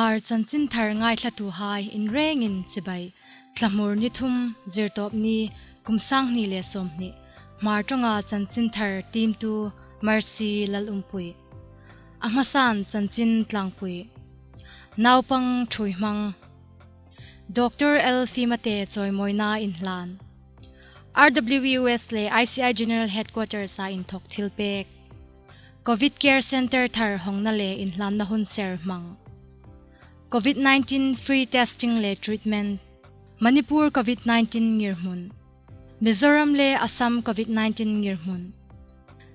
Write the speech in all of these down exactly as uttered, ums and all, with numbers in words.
Hmar chanchin thar ngaithlatuhai inrengin chibai. Thlamur ni thum, Zirtawpni, kum sang hni le sawmhni. Hmar ṭawnga chanchin thar tiemtu Mercy Lalumpui. A hmasan chanchin tlangpui. Naupang ṭhuoihmang. Doctor L. Fimate chawimawina inhlan. R W U S le I C I General Headquarters-a inthawk thilpek. Covid Care Centre thar hawngna le inhlanna hun ser hmang. Covid nineteen free testing le treatment. Manipur Covid nineteen ngirhmun. Mizoram le Assam Covid nineteen ngirhmun.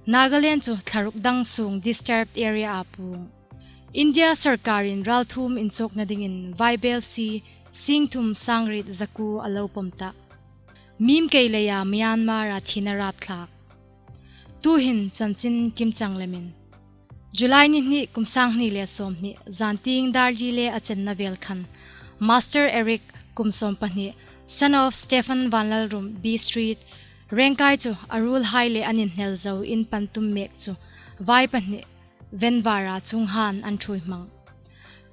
Nagaland chu thlaruk dang sung disturbed area-a puong. India sawrkarin ralthuom inchawkna dingin vaibelsie sing thum sang riet zakuo a lo pawm ta. Miem kei leia Myanmar-a thina rapthlak. Tuhin chanchin kimchang lemin. July ni hni, kum sang hni le sawmhni, zantieng dar li le a chenna vel khan Master Eric, kum sawmpahni, son of Stephen Vanlalrum, B Street, Rengkai chu a ruolhai le an inhnel zo in pan tum mek chu vai pahni Venvara chunghai an ṭhuoihmang.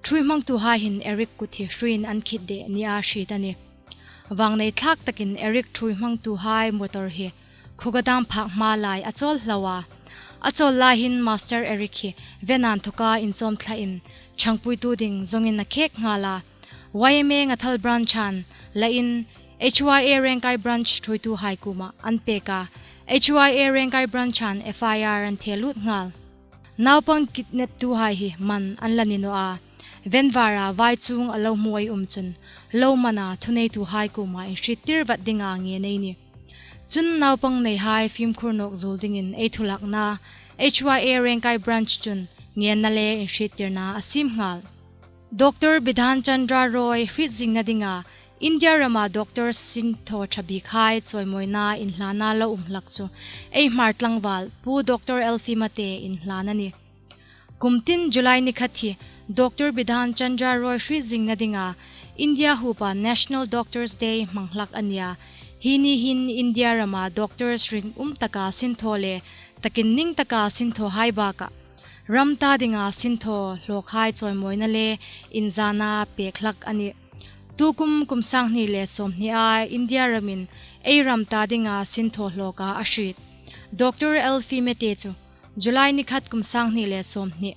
Ṭhuoihmangtuhai hin Eric kut hi hruiin an khit deh nia hriet a nih. Vangnei thlak takin Eric ṭhuoihmangtuhai motor hi Khuga dam phak hma lai a chawl hlau a. A chawl lai hin Master Eric hi van-a inthoka inchawm thlain ṭhangpuitu ding zawngin a khek nghal a. Y M A Ngathal branch-in la in H Y A Rengkai branch ṭhuoituhai kuoma an pek a. H Y A Rengkai branch-in F I R an the lut nghal. Naupang kidnap-tuhai hi man an la ni naw a. Venvara vai chuong a lo hmu ei um chun, lo mana thuneituhai kuoma inhriettir vat dinga ngen ei nih. Chun naupang neihai fimkhur nawk zuol dingin ei thu lakna H Y A Rengkai branch chun ngenna le inhriettirna a siem nghal. Doctor Bidhan Chandra Roy hriet zingna dinga India rama doctors sinthaw ṭha bikhai chawimawina inhlanna lo um hlak chu ei Hmar tlangval Pu Doctor L. Fimate inhlan a nih. Kum tin July ni khat hi Doctor Bidhan Chandra Roy hriet zingna dinga India huopa National Doctors Day hmang hlak a nia. Hi ni hin India rama doctors ringum taka sinthaw le takin ning taka sinthawhai bakah ram ta dinga sinthaw hlawkhai chawimawina le inzana pek hlak a nih. Tukum kum sang hni le sawmhnia India ramin ei ram ta dinga sinthaw hlawka a hriet Doctor L. Fimate chu July ni khat, kum sang hni le sawmhni,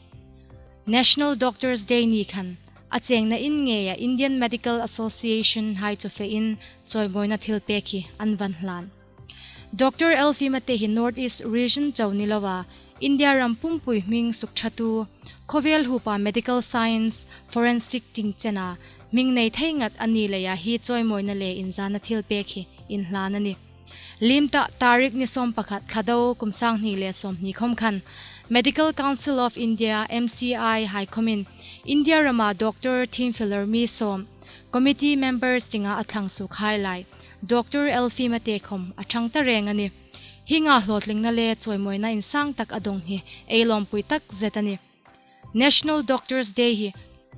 National Doctors Day ni khan a chengna in ngeia Indian Medical Association-hai chu fein chawimawina thilpek hi an van hlan. Doctor L. Fimate hi North East region chau ni loa, India ram pumpui hming sukṭhatu, khawvel huopa medical science, forensic tieng chena hming nei thei ngat a ni leia hi chawimawina le inzana thilpek hi inhlan a nih. Liem ta tarik ni sawmpakhat Thlado, kum sang hni le sawmhni khawm khan Medical Council of India, M C I, hai khawmin India rama doctor thiem fe lawr mi sawm, committee members dinga a thlang suokhai lai Doctor L. Fimate khawm a ṭhang ta reng a nih. Hienga hlawtlingna le chawimawina insang tak a dawng hi ei lawmpui takzet a nih. National Doctors Day hi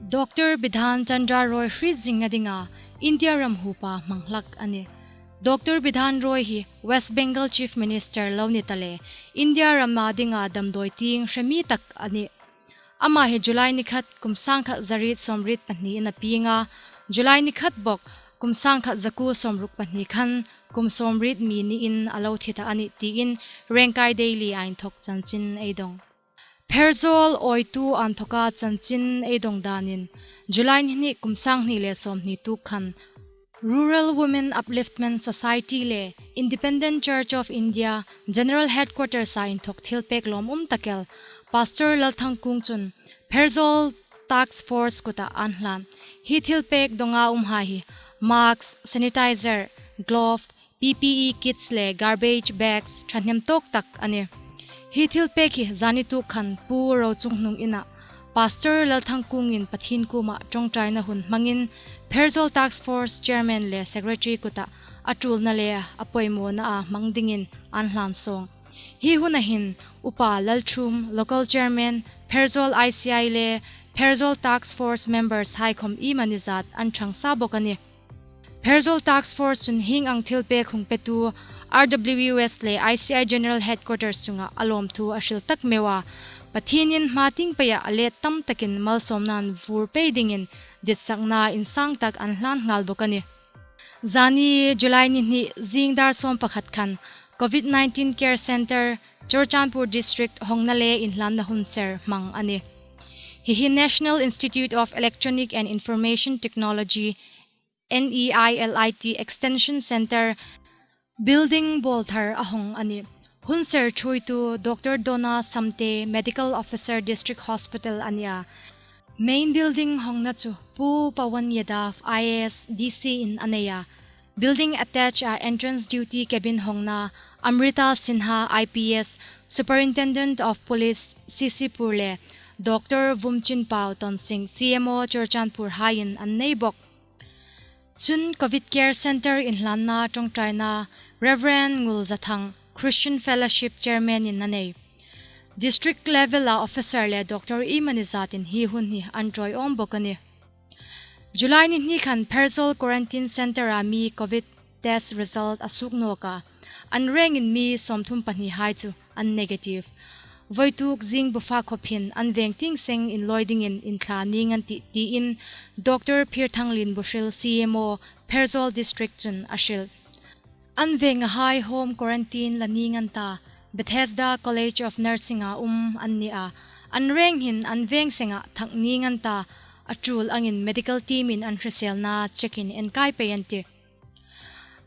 Doctor Bidhan Chandra Roy hriet zingna dinga India ram huopa hmang hlak a nih. Doctor Bidhan Roy hi West Bengal Chief Minister lo ni ta le India rama dinga damdawi tieng hre mi tak a nih. Ama hi July ni khat, kum sang khat za riet sawmriet pahni-in a pieng a, July ni khat bawk, kum sang khat za kuo sawmruk pahni khan kum sawmriet mi niin a lo thi ta a nih tiin Rengkai Daily-a inthawk chanchin ei dawng. Pherzawl awitu inthoka chanchin ei dawng danin, July ni hni, kum sang hni le sawmhni tuk khan Rural Women Upliftment Society le Independent Church of India General Headquarters-a inthawk thilpek lawmum tak el Pastor Lalthangkung chun Pherzawl Task Force kuta an hlan. Hi thilpek dawnga umhai hi mask, sanitizer, glove, P P E kits le garbage bags ṭhahnem tawk tak a nih. Hi thilpek hi zani tuk khan Pu Rochunghnung Inn-a Pastor Lalthangkungin Pathien kuoma ṭawngṭaina hun hmangin Pherzawl Task Force Chairman le Secretary kuta a ṭulna le a poimawnaa hmang dingin an hlan sawng. Hi huna hin Upa Lalthum, Local Chairman, Pherzawl I C I le Pherzawl Task Force members-hai khawm iemanizat an ṭhang sa bawk a nih. Pherzawl Task Force chun hieng ang thilpek hung petu R W U S le I C I General Headquarters chunga a lawmthu a hril tak meu a. Pathienin hma tieng peia a let tam takin malsawmnain vur pei dingin ditsakna insang tak an hlan nghal bawk a nih. Zani July ni hni zingdar sawm pakhat khan Covid nineteen Care Centre, Churachandpur District hawngna le inhlanna hun ser hmang a nih. Hi hi National Institute of Electronic and Information Technology, N E I L I T Extension Centre building bawl thar a hawng a nih. Hun ser ṭhuoitu Doctor Dona Samte, Medical Officer, District Hospital a nih a. Main building hawngna chu Pu Pawan Yadav, I A S, D C in a nei a. Building attached-a entrance duty cabin hawngna Amrita Sinha, I P S, Superintendent of Police, C C Pur le Doctor Vumchinpau Tonsing, C M O Churachandpur haiin an nei bawk. Chun Covid Care Centre inhlanna ṭawngṭaina Reverend Ngulzathang, Christian Fellowship Chairman-in a nei. District level-a officer le doctor iemani zatin hi hun hi an ṭawiawm bawk a nih. July ni hni khan Pherzawl Quarantine Centre-a mi Covid test result a suok nawk a, an rengin mi sawmthum pahni hai chu an negative. Vawituk zing bufa khawp hin an veng tieng seng inlawi dingin inthla ning an tih tiin Doctor Phirthanglien Buhril, C M O, Pherzawl District chun a hril. An venga hai home quarantine la ning an ta, Bethesda College of Nursing-a um an ni a, an reng hin an veng senga thak ning an ta, a ṭul angin medical team-in an hriselna check-in enkai pei an tih.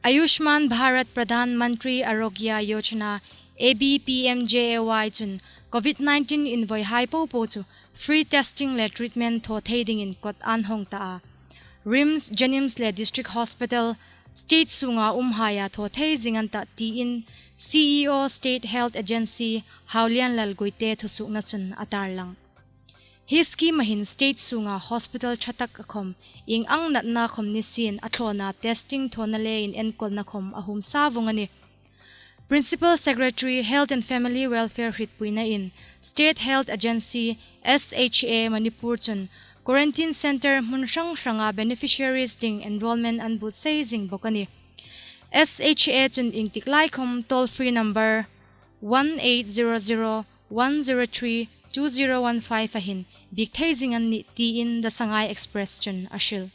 Ayushman Bharat Pradhan Mantri Arogya Yojana, A B P M J A Y chun Covid nineteen invawi hai popo chu free testing le treatment thaw thei dingin kot an hawng ta a. RIMS, JNIMS le District Hospital, state sunga um haia thaw thei zing an ta tiin C E O State Health Agency Haulianlal Guite thusuokna chun a tarlang. Hi scheme-a hin state sunga hospital ṭha tak a khawm, ieng ang natna khawm ni sien a thlawna testing thawna le inenkawlna khawm a huom sa vawng a nih. Principal Secretary Health and Family Welfare hrietpuina-in State Health Agency, S H A, Manipur chun quarantine centre hmun hrang hranga beneficiaries ding enrolment an buotsai zing bawk a nih. S H A chun iengtik lai khawm toll free number one eight zero zero one zero three two zero one five-a hin biek thei zing an nih tiin The Sangai Express chun a hril.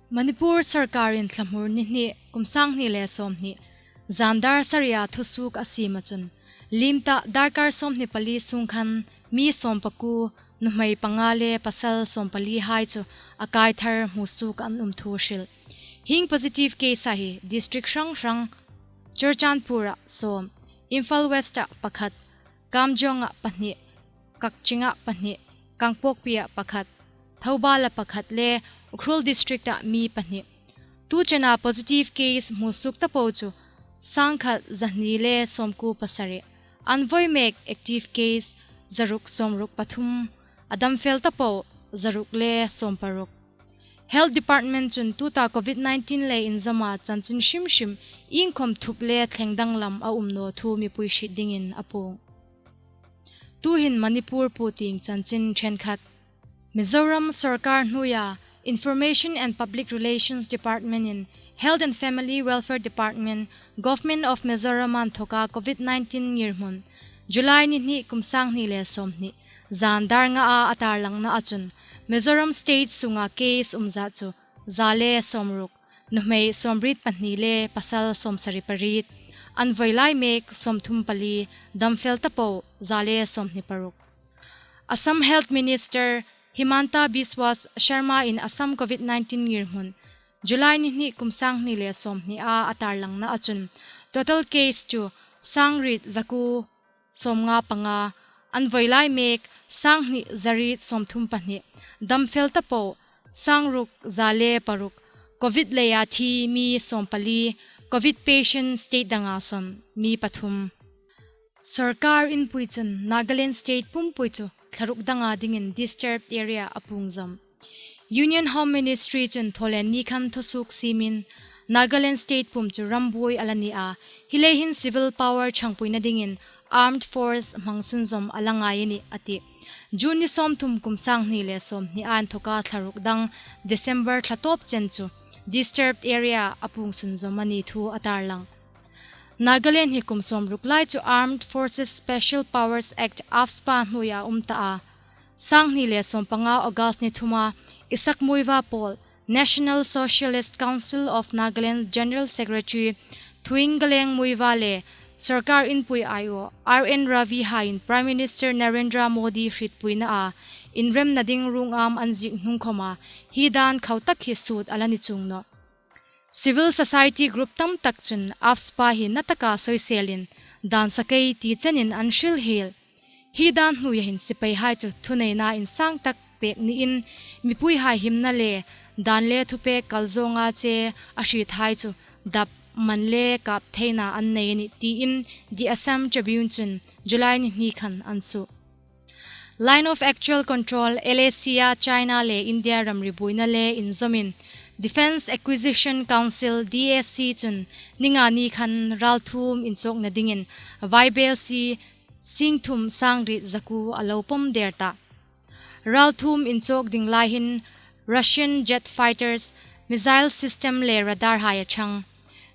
Manipur sawrkarin Thlamur ni hni, kum sang hni le sawmhni, zan dar saria thusuok a siem a chun, lim ta darkar sawmhni pali sung khan mi sawmpakuo, nuhmei panga le pasal sawmpali hai chu a kai thar hmusuok an um thu hril. Hieng positive case-a hi district hrang hrang, Churachandpur-a sawm, Imphal West-a pakhat, Kamjong-a pahni, Kakching-a pahni, Kangpokpi-a pakhat, Thoubal-a pakhat le Ukhrul District-a mi pahni. Tu chena positive case hmusuok ta po chu sangkhat zahni le sawmkuo pasari. An vawi mek active case zaruk sawmruk pathum, a damfel ta po zaruk le sawmparuk. Health Department chun tuta Covid nineteen le inzawma chanchin hrim hrim iengkhawm thup le thleng danglam a um naw thu mipui hriet dingin a puong. Tuhin Manipur puotieng chanchin ṭhenkhat. Mizoram sawrkar hnuoia Information and Public Relations Department-in Health and Family Welfare Department, Government of Mizoram a inthoka Covid nineteen ngirhmun, July ni hni, kum sang hni le sawmhni, zan dar ngaa a tarlangna a chun, Mizoram State sunga case um zat chu za le sawmruk, nuhmei sawmriet pahni le pasal sawmsari pariet, an vawi lai mek sawmthum pali, damfel ta po za le sawmhni paruk. Assam Health Minister Himanta Biswa Sarma-in Assam Covid nineteen ngirhmun, July ni hni, kum sang hni le sawmhni a a tarlangna a chun, total case chu sangriet zakuo sawmnga panga, an vawi lai mek sanghni zariet sawmthum pahni, damfel ta po sangruk za le paruk, Covid leia thi mi sawmpali, Covid patient state danga sawn mi pathum. Sawrkar inpui chun Nagaland State pumpui chu thlaruk danga dingin disturbed area a puong zawm. Union Home Ministry chun thawleni khan thusuok siemin Nagaland State pum chu rambuoi a la ni a, hi lei hin civil power ṭhangpuina dingin armed force hmang sunzawm a la ngai a nih a tih. June ni sawmthum, kum sang hni le sawmhni a inthoka thlaruk dang December thla tawp chen chu disturbed area a puong sunzawm a ni thu a tarlang. Nagaland hi kum sawmruk lai chu Armed Forces Special Powers Act, AFSPA hnuoia um ta a. Sanghni le sawmpanga August ni thuma Isak Muivah Pawl, National Socialist Council of Nagaland General Secretary Thuingaleng Muivah le Sarkar inpui aiaw R N Ravi haiin Prime Minister Narendra Modi hrietpuina a inremna ding ruong am an ziek hnung khawma hi dan khau tak hi suot a la ni chuong nawh. Civil society group tam tak chun AFSPA hi na taka soiselin dan sa kei ti chenin an hril hiel. Hi dan hnuoia hin sipaihai chu thuneina insang tak pek niin mipuihai himna le dan le thupek kal zawnga che a hriethai chu dap man le kap theina an nei a nih tiin The Assam Tribune chun July ni hni khan an suo. Line of Actual Control, LAC-a China le India ramri buoina le inzawmin Defence Acquisition Council, DAC chun ni nga ni khan ralthuom inchawkna dingin vaibelsie singthum sangriet zakuo a lo pawm der ta. Ralthuom inchawk ding lai hin Russian jet fighters, missile system le radar hai a chang.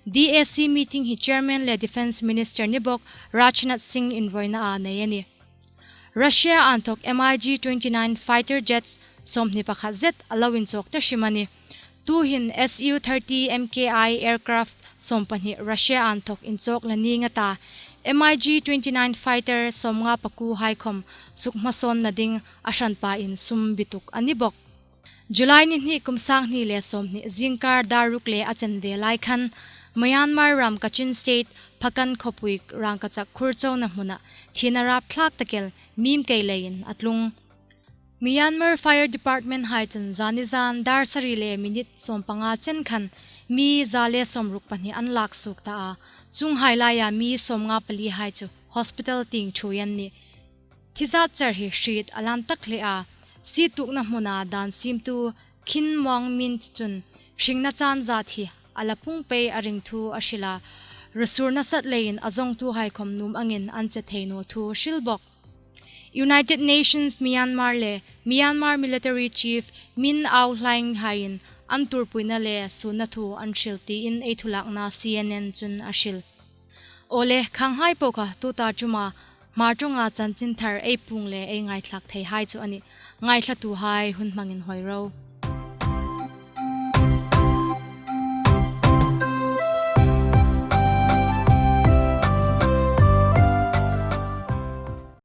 DAC meeting hi Chairman le Defence Minister ni bawk Rajnath Singh inruoina a nei a nih. Russia inthawk MiG twenty-nine fighter jets sawmhni pakhat zet a lo inchawk ta hrim a nih. Tuhin Su thirty MKI aircraft sawmpahni Russia inthawk inchawk la ning a ta. MiG twenty-nine fighter sawmnga pakuo hai khawm sukhmasawnna ding a hranpa in sum bituk a ni bawk. July ni hni kum sanghni le sawmhni zingkar dar ruk le a chanve lai khan Myanmar ram Kachin State Phakan khawpui rangkachak khur chona hmuna thina rapthlak tak el mim kei leiin a tlung. Myanmar Fire Department hai chun zanizan dar sari le minute sawmpanga chen khan mi za le sawmruk pahni an lak suok ta a, chuonghai laia mi sawmnga pali hai chu hospital tieng ṭhuoi an nih. Thi zat char hi hriet a lan tak hle a, sie tuokna hmuna dan siemtu Khin Maung Min chun hringna chan zat hi a la pung pei a ring thu a hril a, ruosur nasat leiin a zawngtuhai khawm nuom angin an che thei naw thu a hril bawk. United Nations Myanmar le Myanmar Military Chief Min Aung Hlaing haiin an tuorpuina le suonna thu an hril tiin ei thulakna CNN chun a hril. Aw le, khanghai po kha tuta ṭuma Hmar ṭawnga chanchinthar ei puong le ei ngaithlak theihai chu a nih. Ngaithlatuhai hun hmangin hawi ro.